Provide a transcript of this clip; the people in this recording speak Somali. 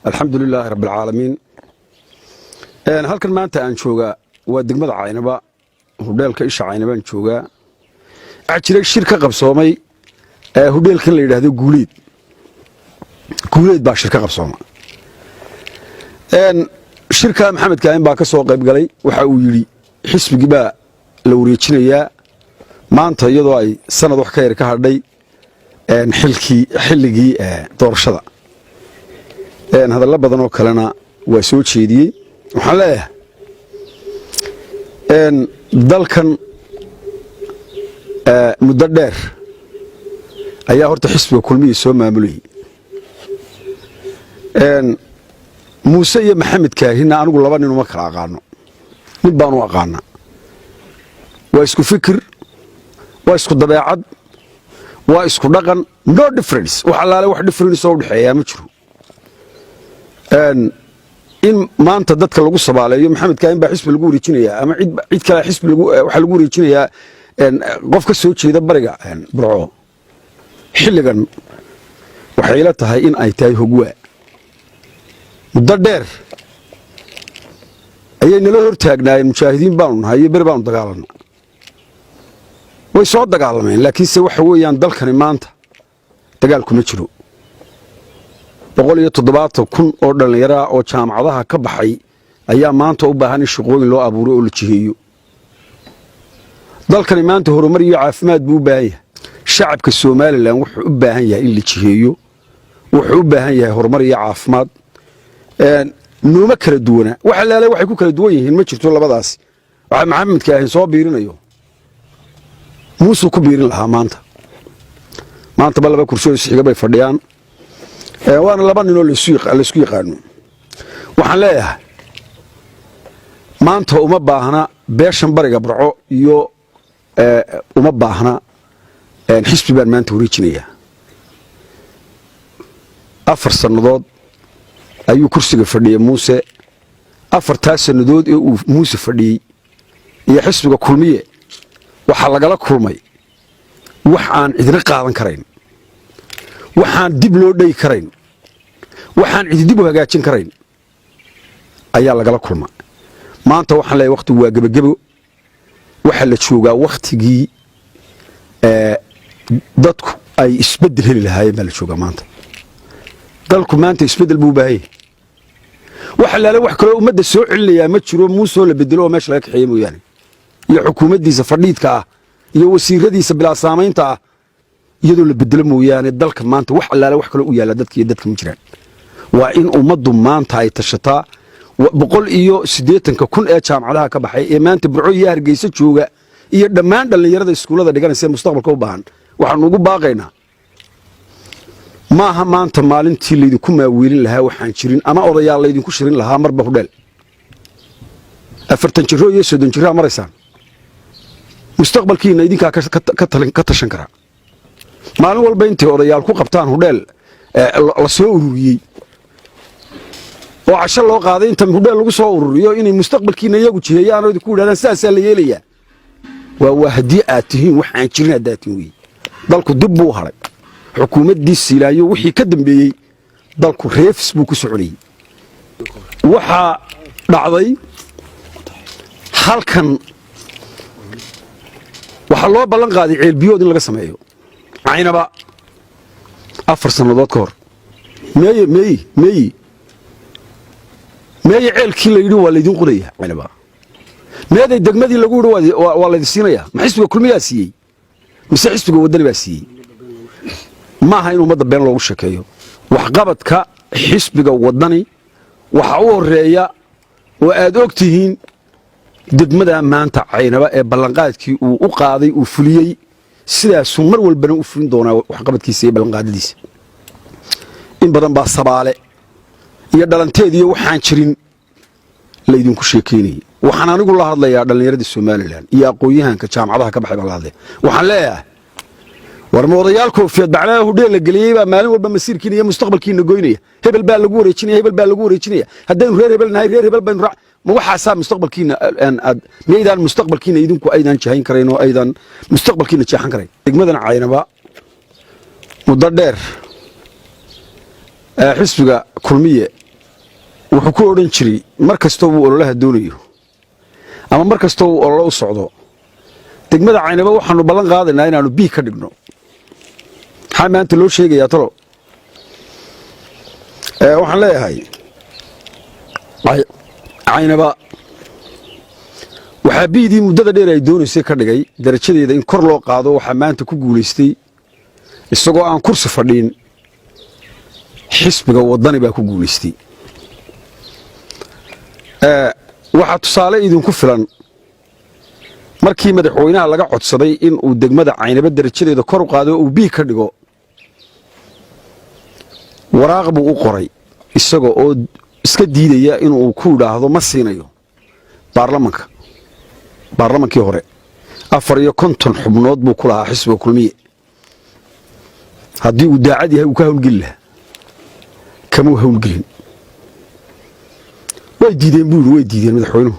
Alxamdu lilaahi rabbi alcaalamiin. Halkan maanta aan joogaa waa degmada Caynaba, hudheelka Isha Caynabaan joogaa. Waxaa jiray shir ka qabsoomay hudheelkan la yidhaahdo Guuleed. Guuleed baa shir ka qabsooma. Shirka Maxamed Kaahin baa ka soo qayb galay. Waxa uu yidhi xisbigii baa la wareejinayaa maanta, iyadoo ay sanad wax ka yar ka hadhay xilkii, xilligii doorashada. Hadallo badan oo kalena waa soo jeediyey. Waxaan leeyahay, dalkan muddo dheer ayaa horta xisbiga Kulmihii soo maamulayay. Muuse iyo Maxamed Kaahinna anigu laba nin uma kala aqaano, mid baan u aqaanaa. Waa isku fikir, waa isku dabeecad, waa isku dhaqan. No difference. Wax allaale wax difference oo udhexeeyaa ma jiro. In maanta dadka lagu sabaaleeyo Maxamed Kaahin baa xisbi lagu wareejinayaa ama cid kale xisbi waxaa lagu wareejinayaa qof ka soo jeeda bariga Burco xilligan, waxay ila tahay in ay tahay hogwaa. Muddo dheer ayay nala hor taagnaayeen mujaahidiin baanu nahay iyo beri baanu dagaalanna. Way soo dagaalameen, laakiinse waxa weeyaan dalkani maanta dagaal kuma jiro. 170,000 oo dhallinyaraa oo jaamacadaha ka baxay ayaa maanta u baahan in shaqooyin loo abuuro oo la jiheeyo. Dalkani maanta horumar iyo caafimaad buu u baahan yahay. Shacabka Somaliland wuxuu u baahan yahay in la jiheeyo, wuxuu u baahan yahay horumar iyo caafimaad. Nooma kala duwana. Wax allaale waxay ku kala duwan yihiin ma jirto labadaasi. Waxa Maxamed Kaahin soo biirinayo Muusuu ku biirin lahaa maanta. Maantaba laba kursi oo isxiga bay fadhiyaan, waana laba ninoo laysku yaqaano. Waxaan leeyahay, maanta uma baahna beeshan bariga Burco iyo uma baahna xisbi baan maanta wareejinayaa. 4 sannadood ayuu kursiga fadhiyey Muuse. 4-taa sannadood ee uu Muuse fadhiyey iyo xisbiga Kulmiye waxaa lagala kulmay wax aan cidina qaadan karayn, waxaan dib loo dhegi karayn, waxaan cidi dib u hagaajin karayn ayaa lagala kulma. Maanta waxaan leeyahay, wakhtigu waa gebagebo. Waxaa la joogaa wakhtigii dadku ay isbeddel heli lahaayeen baa la joogaa maanta. Dalku maanta isbeddel buu u baahan yahay. Wax allaale wax kaloo ummadda soo celinayaa ma jiro Muusoo la bedelo oo meesha laga kaxeeye mooyaane, iyo xukuumaddiisa fadhiidka ah iyo wasiiradiisa bilaa saamaynta ah iyadoo la bedelo mooyaane. Dalka maanta wax allaale wax kaloo u yaalla dadka iyo dadka ma jiraan. Waa in ummaddu maanta ay tashataa. 180,000 ee jaamacadaha ka baxay ee maanta Burco iyo Hargeysa jooga iyo dhammaan dhallinyarada iskuullada dhiganaysa ee mustaqbalka u baahan, waxaanu ugu baaqaynaa, maaha maanta maalintii laydinku maaweelin lahaa waxaan jirin ama odayaal laydinku shirin lahaa marba hudheel. 40 jiro iyo 30 jiraa maraysaan, mustaqbalkiina idinkaa ka tashan karaa. Maalin walba intay odayaal ku qabtaan hudheel la soo ururiyey oo casho loo qaaday, inta hudheel lagu soo ururiyo inay mustaqbalkiina iyagu jiheeyaan oo idinku yidhahdaan sidaasaa la yeelayaa, waa haddii aad tihiin wax aan jirin haddaad tihiin weeye. Dalku dib buu hadhay. Xukuumaddii Siilaayo wixii ka dambeeyey dalku reverse buu ku soconayey. Waxaa dhacday halkan, waxaa loo ballan qaaday ceelbiyood in laga sameeyo Caynaba 4 sannadood ka hor. Meeye, meeyi, meeyi, meeye ceelkii la yidhi waa laydin qodaya Caynaba? Meeday degmadii lagu yidhi waa laydin siinayaa? Ma xisbiga Kulmiyaa siiyey mise xisbiga Waddani baa siiyey? Maaha in ummadda been loogu sheekeeyo. Waxqabadka xisbiga Waddani waxaa u horreeya oo aad og tihiin degmada maanta Caynaba ee ballanqaadkii uu u qaaday uu fuliyey. Sidaasuu mar walbana u fulin doonaa waxqabadkiisa iyo ballanqaadadiisa. In badan baa sabaale iyo dhalanteediyo waxaan jirin laydinku sheekaynayay. Waxaan anigu la hadlayaa dhallinyaradii Somaliland iyo aqoon-yahanka jaamacadaha ka baxay baan la hadlaya. Waxaan leeyahay, war ma odayaal koofiyad baclaha hudheel la geliyey baa maalin walba masiirkiina iyo mustaqbalkiina goynaya? Hebel baa lagu wareejinaya, hebel baa lagu wareejinaya, haddaynu reer hebel nahay, reer hebel baynu raac. Ma waxaasaa mustaqbalkiina aad miyaydaan mustaqbalkiina idinku aydan jahayn karayn oo aydan mustaqbalkiina jeexan karayn? Degmadan Caynaba muddo dheer xisbiga Kulmiye Wuxuu ku odhan jiray mar kastoo uu ololaha doonayo ama mar kastoo uu ololo u socdo, "Degmada Caynaba waxaanu ballan qaadaynaa inaannu B ka dhigno." Maxaa maanta loo sheegayaa talo? Waxaan leeyahay, Caynaba waxaa B-dii muddada dheer ay doonaysay ka dhigay, darajadeeda in kor loo qaado, waxaa maanta ku guulaystay, isagoo aan kursi fadhiin, xisbiga Waddani baa ku guulaystay. Waxaa tusaale idinku filan markii madaxweynaha laga codsaday in uu degmada Caynaba darajadeeda kor u qaado, uu B ka dhigo, waraaq buu u qoray isaga oo iska diidaya inuu ku idhaahdo ma siinayo baarlamanka. Baarlamankii hore 54 xubnood buu ku lahaa xisbiga Kulmiye. Haddii uu daacad yahay, uu ka hawlgeli lahaa. Kamuu hawlgelin. Way diideen buu yidhi, way diideen madaxweynuhu.